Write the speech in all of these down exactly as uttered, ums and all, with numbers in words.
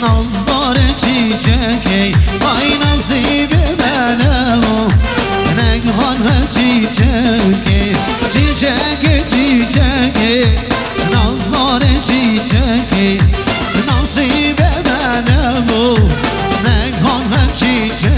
Nazdarê çîçekê, ay nasîbê me nebû. Nexan he çîçekê, çîçekê, çîçekê. Nazdarê çîçekê, nasîbê me nebû. Nexan he çîçekê.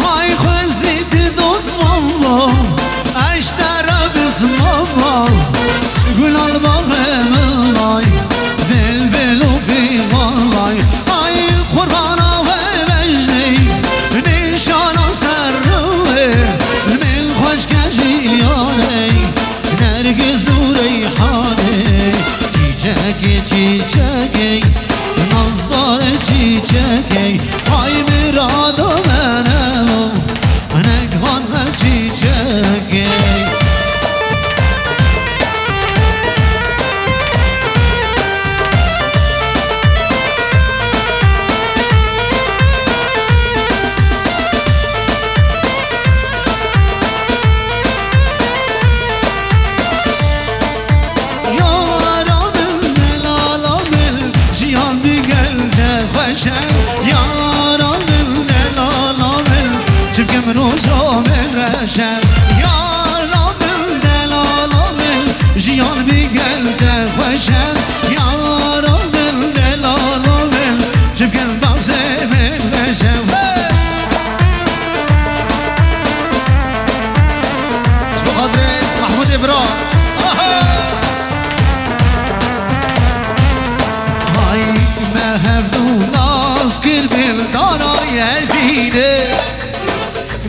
Hay xwezî ti dot mama, eştera biz mama, gulal baxê min ay, bilbil û fîxan ay. Ay qurbana we vejnê, nîşana ser rûyê, min xweşke jiyanê. Nergiz û reyhanê, çîçekê, çîçekê, nazdarê çîçekê, ay mirada me nebû, nexan he çîçekê. Yara min, delala min, jiyan digel te xweş e. Yara min, delala min, çi bikim roja min reş e. Yara min, delala min, jiyan digel te xweş e. Yara min, delala min, çi bikim baxçê min reş e. Hey! Ji bo xatirê Mahmûdê bira. Aha! Hay me hevdû nas kir bil dara yevînê.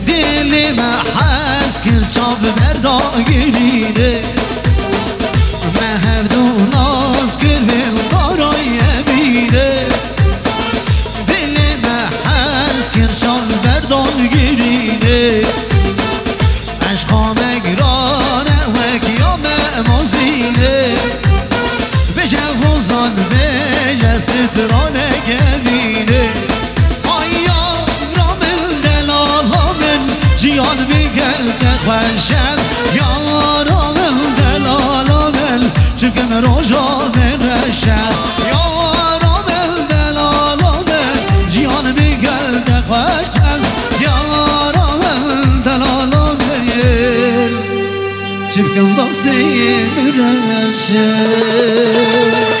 Dilê me hez kir çav berda girînê. Me hevdû nas kir bil dara yevînê. Dilê me hez kir şan berdon girînê. Eşqa me girane wek ya me mozînê. Bêje xozan, bêje strane kevînê. Ay yara min, delala min, jiyan bi gel te xweş e. Yara min, delala min, çi bikim roja min reş e. Yara min, delala min, jiyan bi gel te xweş e. Yara min, delala min, çi bikim baxçê min reş e.